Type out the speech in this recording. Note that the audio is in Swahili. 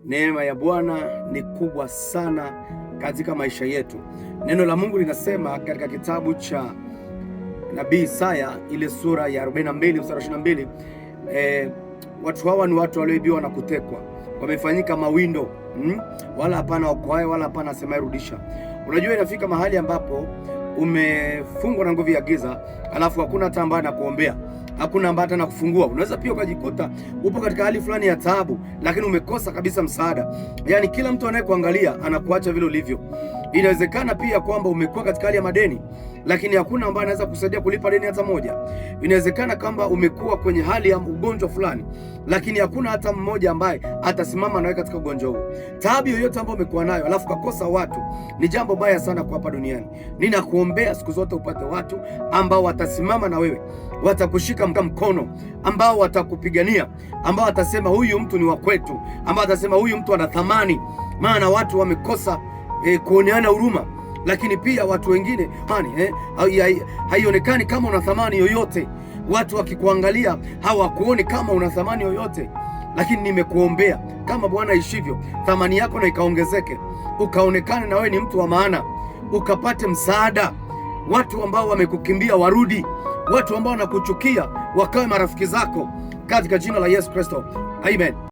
Neema ya Bwana ni kubwa sana katika maisha yetu. Neno la Mungu linasema katika kitabu cha Nabii Isaya ile sura ya 42 mstari 22, watu hawa ni watu walioibiwa na kutekwa, wamefanyika mawindo, wala hapana okoaye, wala hapana asemaye rudisha. Unajua, inafika mahali ambapo umefungwa na nguvu ya giza, alafu hakuna hata ambaye anakuombea, hakuna ambaye hata anakufungua. Unaweza pia ukajikuta upo katika hali fulani ya taabu, lakini umekosa kabisa msaada. Yaani kila mtu anayekuangalia anakuacha vile ulivyo. Inawezekana pia kwamba umekuwa katika hali ya madeni, lakini hakuna ambaye anaweza kusaidia kulipa deni hata moja. Inawezekana kwamba umekuwa kwenye hali ya ugonjwa fulani, lakini hakuna hata mmoja ambaye atasimama nawe katika ugonjwa huo. Taabu yoyote ambayo umekuwa nayo alafu kakosa watu, ni jambo baya sana kwa hapa duniani. Ninakuombea siku zote upate watu ambao watasimama na wewe, watakushika mkono, ambao watakupigania, ambao watasema huyu mtu ni wa kwetu, ambao watasema huyu mtu ana thamani. Maana watu wamekosa kuoneana huruma, lakini pia watu wengine haionekani kama una thamani yoyote. Watu wakikuangalia hawakuoni kama una thamani yoyote, lakini nimekuombea kama Bwana ishivyo, thamani yako na ikaongezeke, ukaonekane na wewe ni mtu wa maana, ukapate msaada. Watu ambao wamekukimbia warudi, watu ambao wanakuchukia wakawe marafiki zako, katika jina la Yesu Kristo, amen.